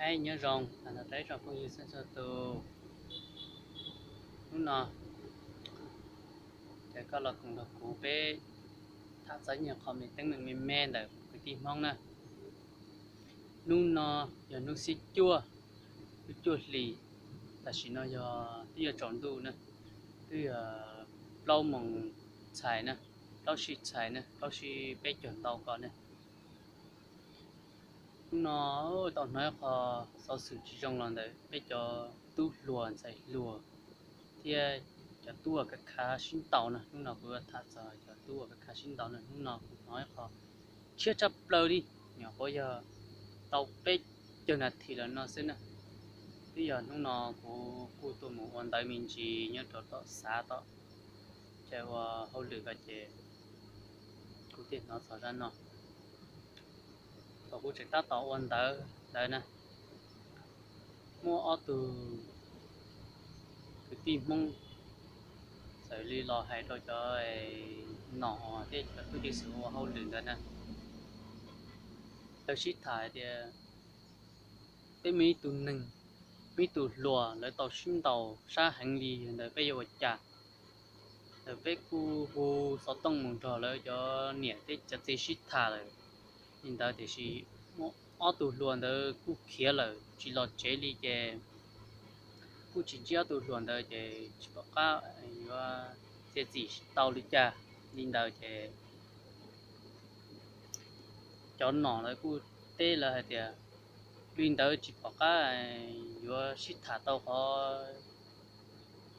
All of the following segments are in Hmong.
Hais nyob zoo, tag nrho rau ib tsoom phooj ywg txhua txhua tus. Hnub no ces koj los koom nrog kuv peb tham txog nyuag qho me teeb meem me me ntawm kwv tij Hmoob na. Hnub no yog hnub xiab cuaj, hnub cuaj hlis, tam sim no yog twb yuav tsaus ntuj na, twb yog plaub moos txhais na, plaub sij txhais na, plaub sij peb caug ntau ko na. Hnub no tau hnov ib qho xov xwm tsis zoo los ntawm peb cov tub hluas ntxhais hluas thiab cov tub uas kav khav sib ntaus na. Hnub no kuv yuav tham txog cov tub uas kav khav sib ntaus na. Hnub no kuv hnov ib qho tshiab tshaj plaws li, nyuam qhuav yog tau peb caug nas this los no xwb na. Twb yog hnub no kuv kuj tuaj mus ua ntawv me ntsis nyob rau tom xav tom chaw ua hauj lwm ko ces kuv thiaj hnov txog zaj no. Thaum kuv tseem tab tom ua ntawv ntawd na, muaj ob tug kwv tij Hmoob txawm li los hais rau cov nom thiab cov tub ceev xwm ua hauj lwm ntawd na, lawv sib tham hais tias peb muaj ib tug neeg, muaj ib tug hluas lawv tau sib ntaus sab heev li, ntawd peb yuav ua cas? Ntawd peb kuj hu xov tooj mus nrog lawv cov niam thiab cov txiv sib tham lawm li ntawd, tiam sis muaj ob tug hluas ntawd kuj khiav lawm tsis los tsev li ces kuj tsis ntsib ob tug hluas ntawd ces tsis pom qab yuav txiav txim tau li cas. Li ntawd ces cov nom lawv kuj teb lawv hais tias li ntawd tsis pom qab yuav sib tham tau qhov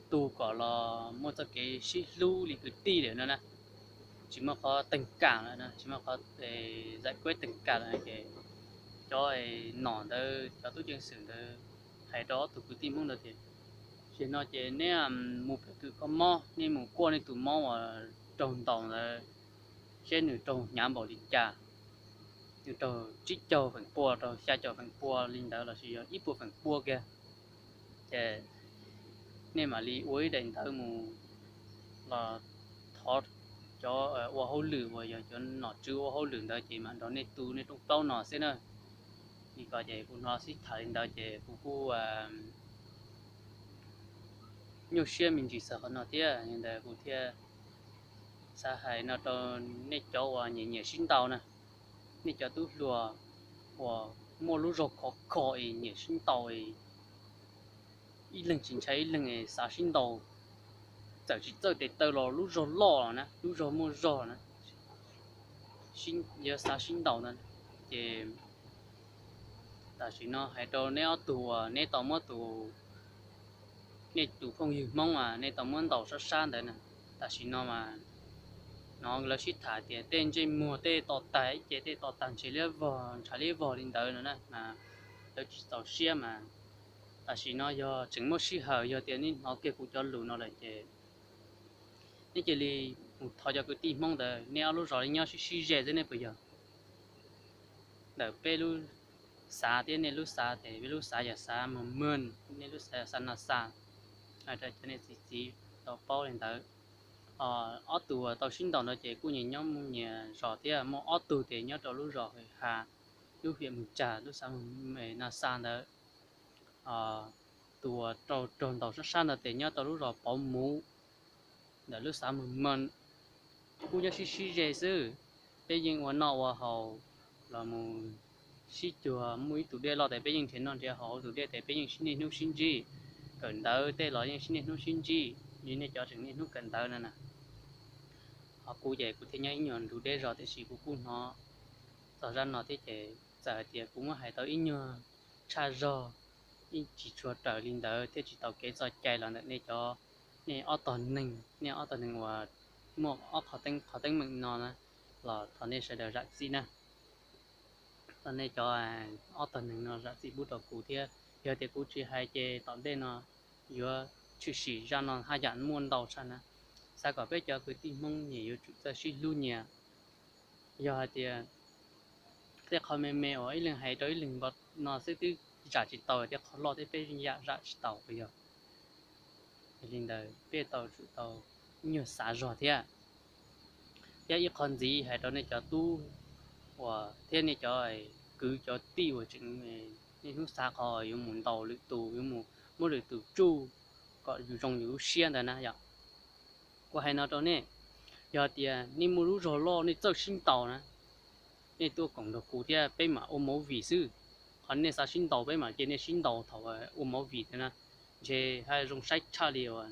twg kom los muaj txoj kev sib hlub li kwv tij lawm no na, tsis muaj qhov teeg kam lawm, tsis muaj qhov zais kueb teeg kam lawm ces cov nom ntawd, cov tub ceev xwm ntawd hais rau ob tug kwv tij Hmoob ntawd tias, tam sim no ces neb mus pem kws kho mob, neb mus kuaj nej tus mob uas raug ntaus ntawd seb nws raug hnyav npaum li cas, nws raug tsib caug feem pua, raug xya caum feem pua li ntawd lossis yog ib puas feem pua kiag, ces nej mam li ua ib daim ntawv mus los thov cov ua hauj lwm uas yog cov nom tswv ua hauj lwm ntawd ces mam nrog nej tu nej rooj plaub no xwb na. Li ko ces kuv hnov sib tham li ntawd ces kuv kuj nyuaj siab me ntsis txog qhov no thiab, li ntawd kuv thiaj xav hais no rau nej cov uas nyiam nyiam sib ntaus na, nej cov tub hluas uas muaj lub zog khov kho es nyiam sib ntaus, ib leeg tsis ntshai ib leeg es xav sib ntaus, txawm tsis txawj tes taw los lub zog loj na, lub zog muaj zog na, yuav xav sib ntaus ntawd ces tam sim no hais rau neb ob tug uas neb tau muab tus, nej tus phooj ywg Hmoob mas nej tau muab ntaus sab sab ntawd na, tam sim no mas hnov lawv sib tham tias tej ntsej muag tej to tag ib ce, tej to tag ntshe liab vog ntshav liab vog li ntawd no na, mas lawv tsis txaus siab mas tam sim no yog tseem muaj sij hawm, yog tias nej hnov kiag kuv cov lus no lawm ces nej cia li mus thov cov kwv tij Hmoob ntawd, nej ob lub zos li nyob sib sib ze xwb nej puas yog? Ntawm peb lub xav thiab nej lub xav ces peb lub xav yog xav Mos Mos, nej lub xav yog xav Nas Xas, hais rau cov niam txiv txiv tau paub li ntawd. Ob tug uas tau sib ntaus ntawd ces kuj nyias nyob nyias zos thiab, muaj ob tug ces nyob rau lub zos Hwm Has, lub hiam Mus Tsas, lub xav Nas Xas ntawd. Tus uas raug ntaus sab sab ntawd ces nyob rau lub zos Pov Muv ntawm lub xav Mos Mos, kuj nyob sib sib ze xwb. Peb yeej ua noj ua haus los mus sib cuag, muaj ib tug dej loj ces peb yeej nrhiav noj nrhiav haus, tus dej ces peb yeej sib niaj hnub sib ntsib, kawm ntawv tej los yeej sib niaj hnub sib ntsib, li nej cov tseem niaj hnub kawm ntawv no na. Ho kuv ces kuv thiaj nyob ib nyuag ntug deb zog tiam sis kuv kuj hnov txog zaj no thiab ces txawm hais tias kuv muab hais tau ib nyuag tshaj zog, yeej tsis tshua raws li ntawd thiab tsis tau kev txoj cai los ntawm nej cov, nej ob tog neeg, nej ob tog neeg uas muaj ob qhov teeb meem no na, los thov nej sawv daws zam txim na. Thov nej cov ob tog neeg no zam txim pub rau kuv thiab, yog tias kuv tsis hais ces tom ntej no yuav tshwm sim zaj no haj yam muaj ntau tshaj na. Xav kom peb cov kwv tij Hmoob nyias yuav tsum txawj sib hlub nyias. Yog hais tias tej qhov me me uas ib leeg hais rau ib leeg npaum no xwb twb zam tsis tau, tej qhov loj thiab peb yeej zam tsis tau puas yog? Yog li ntawd peb tau tsum tau ib nyuag xav zog thiab. Thiab ib qho ntxiv hais rau nej cov tub uas thiab nej cov kwv cov tij uas tseem Niaj hnub xav qhov yuav mus ntaus lwm tus, yuav mus muab lwm tus tsuj kom yus zoo yus lub siab ntawd na yom. Kuv hais no rau nej, yog tias nej muaj lub zog loj nej txawj sib ntaus na, nej tuaj koom nrog kuv thiab peb mam ua movie xwb. Qhov nej xav sib ntaus peb mam cia nej sib ntaus thaum ua movie ntawd na, ntshe haj zoo saib tshaj li uas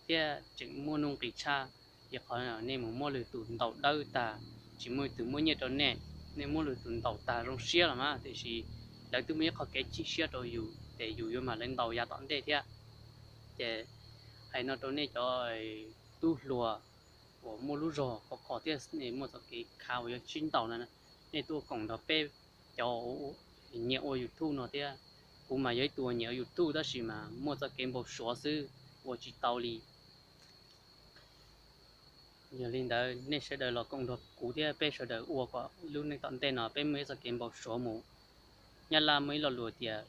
thiab tseem muaj nuj nqis tshaj li qhov nej mus muab lwm tus ntaus dawb tag, tsis muaj tus muab nyiaj rau nej, nej muab lwm tus ntaus tag zoo siab los mas, tiam sis lawv twb muaj ib qho kev chim siab rau yus ces yus yuav mam lawv ntaus yav tom ntej thiab. Ces hais no rau nej cov tub hluas uas muaj lub zog khov kho thiab muaj txoj kev khav uas yuav sib ntaus na, nej tuaj koom nrog peb cov nyiam ua YouTube no thiab. Kuv mas yog ib tug nyiam ua YouTube tab sis mas muaj txoj kev npau suav xwb, ua tsis tau li. Yog li ntawd nej sawv daws los koom nrog kuv thiab peb sawv daws ua kom lub neej tom ntej no peb muaj ib txoj kev npau suav mus. Nyab Laj muaj ib lo lus tias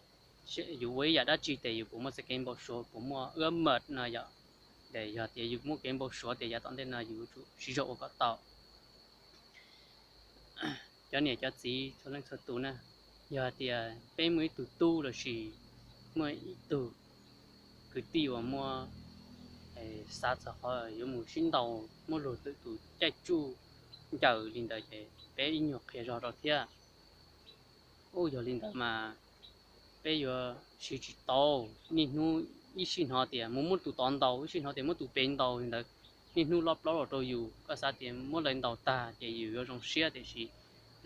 yus ua ib yam dab tsi ces yus puas muaj txoj kev npau suav, puas muaj ước mơ no yom. Ces yog tias yus muaj kev npau suav tias yav tom ntej no yus yuav tsum siv zog ua kom tau. Cov niam cov txiv txhua leej txhua tus na, yog hais tias peb muaj ib tug tub lossis muaj ib tug kwv tij uas muaj xav txog qhov yuav mus sib ntaus muab luag lwm tus caij tsuj ncaws li ntawd ces peb ib nyuag qhia zog rau thiab. Ub, yog li ntawd mas peb yuav siv tsis tau. Niaj hnub ib sij hnov tias mus muab tus tod ntaus, ib sij hnov tias muab tus pem ntaus li ntawd, niaj hnub lob plaub los rau yus. Koj xav tias muab lawv ntaus tag ces yus yuav zoo siab, tiam sis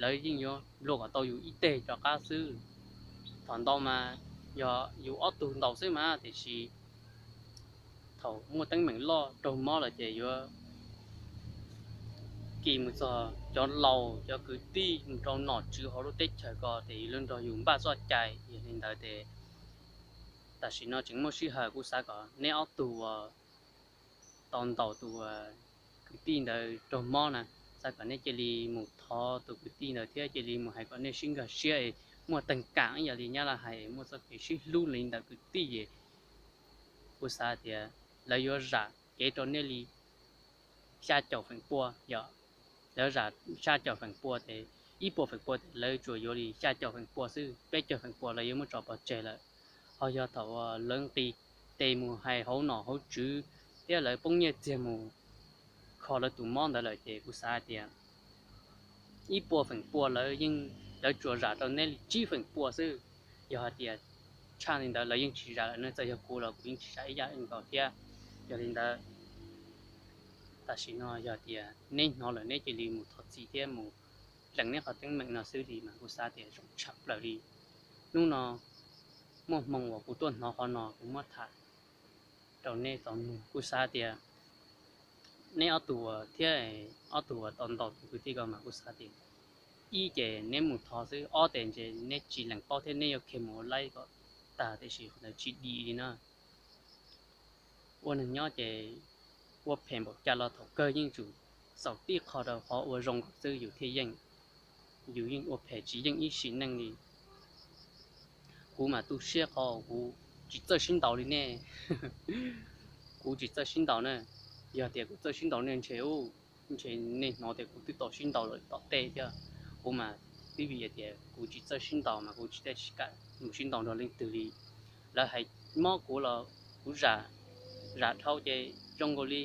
lawv yeej yuav luag kom tau yus ib teg rov qab xwb. Thaum ntau mas yog yus ob tug ntaus xwb mas, tiam sis thaum muaj teeb meem loj raug mob lawm ces yuav kis mus txog cov laus cov kwv tij mus rau nom tswv hauv lub teb chaws ko ces yuav luag nrog yus npaj txoj cai. Yog li ntawd ces tam sim no tseem muaj sij hawm, kuv xav kom neb ob tug uas tau ntaus tus kwv tij ntawd raug mob na, xav kom neb cia li mus thov tus kwv tij ntawd thiab cia li mus hais kom nej sib nkag siab es muaj teeg kam ib yam li Nyab Laj hais, muaj txoj kev sib hlub li ntawm kwv tij es kuv xav tias lawv yuav zam kev rau nej li xya caum feem pua yom. Lawv zam xya caum feem pua ces ib puas feem pua ces lawv tsuas yuav li xya caum feem pua xwb, peb caug feem pua lawv yuav muab tso pov tseg lawm. Ho yog thaum uas lawv nqis tes mus hais hauv nom hauv tswv thiab lawv poob nyiaj txiag mus kho lawv tus mob ntawd lawm ces kuv xav tias ib puas feem pua lawv yeej, lawv tsuas zam rau neb li tsib feem pua xwb. Yog hais tias tshaj li ntawd lawv yeej tsis zam lawm ne, txawm yog kuv los kuv yeej tsis zam ib yam nkaus thiab. Yog li ntawd tam sim no yog tias neb hnov lawm neb cia li mus thov txim thiab mus lees neb qhov teeb meem no xwb li mas kuv xav tias zoo tshaj plaws li. Hnub no muaj hmoo uas kuv tuaj hnov qhov no kuv muab tham rau neb tau mloog. Kuv xav tias neb ob tug thiab ob tug uas tau ntaus tus kwv tij ko mas kuv xav tias ib ces neb mus thov xwb, ob ces ntshe neb tsis lees paub thiab neb yuav khiav mus ua laib kom tag, tiam sis qhov ntawd tsis dim li na. Ua neeg nyob ces ua phem npaum cas los thaum kawg yeej tsum xaus tib qho rau qhov ua zoo kom xwb yus thiaj yeej. Yus yeej ua phem tsis yeej ib sim neej li. Kuv mas tu siab qhov kuv tsis txawj sib ntaus li nej. Kuv tsis txawj sib ntaus na. Yog tias kuv txawj sib ntaus nej ntshe u, ntshe nej hnov tias kuv twb tau sib ntaus lawm tom tej thiab. Kuv mas twb vim tias kuv tsis txawj sib ntaus mas kuv tsis txawj kam mus sib ntaus nrog leej twg li. Lawv hais mob kuv los kuv zam, zam dhau ces zoo nkaus li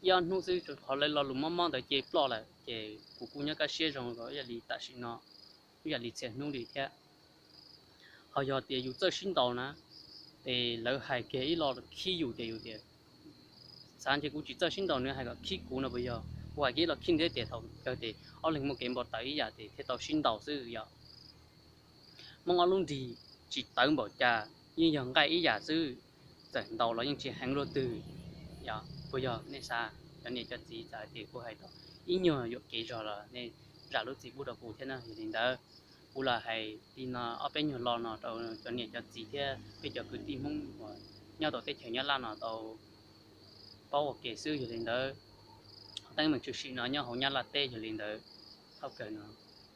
ib ob hnub xwb qhov lawv lo lus mob mob ntawd ces ploj lawm ces kuv kuj nyob kaj siab zoo ib yam li tam sim no, ib yam li txhia hnub li thiab. Ho yog tias yus txawj sib ntaus na, ces lawv hais kiag ib lo khib yus ces yus tias xav ntshe kuv tsis txawj sib ntaus nws hais kom khib kuv no puas yog, kuv hais kiag ib lo khib nws thiab ces thaum kawg ces ob leeg muaj kev npau taws ib yam ces thiaj tau sib ntaus xwb yom. Hmoob ob lub nrig tsis tawv npaum cas yeej yog nqaij ib yam xwb, txawm ntaus los yeej tsis heev luaj twg. Yog puas yog nej xav? Cov niam cov txiv txawm hais tias kuv hais tau ib nyuag yuam kev zog los nej zam lub txim pub rau kuv thiab na. Yog li ntawd kuv los hais li no ob peb nyuag lo no rau cov niam cov txiv thiab peb cov kwv tij Hmoob uas nyob tau teb chaws Nyab Laj no tau paub ua ke xwb. Yog li ntawd teeb meem tshwm sim no nyob hauv Nyab Laj teb. Yog li ntawd thaum kawg no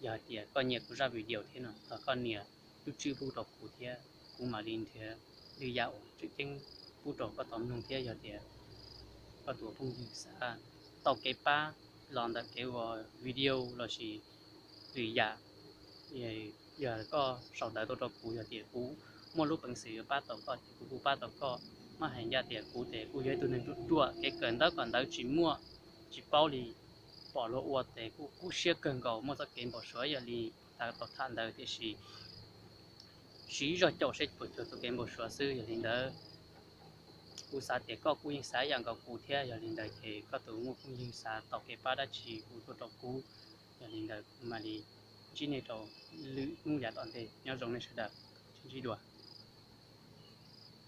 yog hais tias koj nyiam kuv zaj video thiab no thov koj nias lub tswb pub rau kuv thiab kuv mam li nrhiav lwm yam uas tseem ceeb pub rau koj tau mloog thiab. Yog tias koj tus phooj ywg xav tau kev pab los ntawm kev ua video lossis lwm yam Yog koj sau ntawv tuaj rau kuv, yog tias kuv muaj lub peev xwm yuav pab tau koj ces kuv kuj pab tau koj. Muab hais ncaj tias kuv ces kuj yog ib tug neeg ruam ruam, kev kawm ntawv kom ntawv tsis muaj, tsis paub li, pom luag ua ces kuj kub siab kawg nkaus, muaj txoj kev npau suav. Yog li kuv tau tham ntawd tiam sis siv zog caum seb puas cuag txoj kev npau suav xwb. Yog li ntawd kuv xav tias koj kuj yeej xav ib yam nkaus kuv thiab, yog li ntawd ces koj tus muaj phooj ywg xav tau kev pab dab tsi kuj tuaj rau kuv. Yog li ntawd kuv mam li ntsib nej rau lwm hnub yav tom ntej. Nyob zoo nej sawv daws, sib ntsib dua.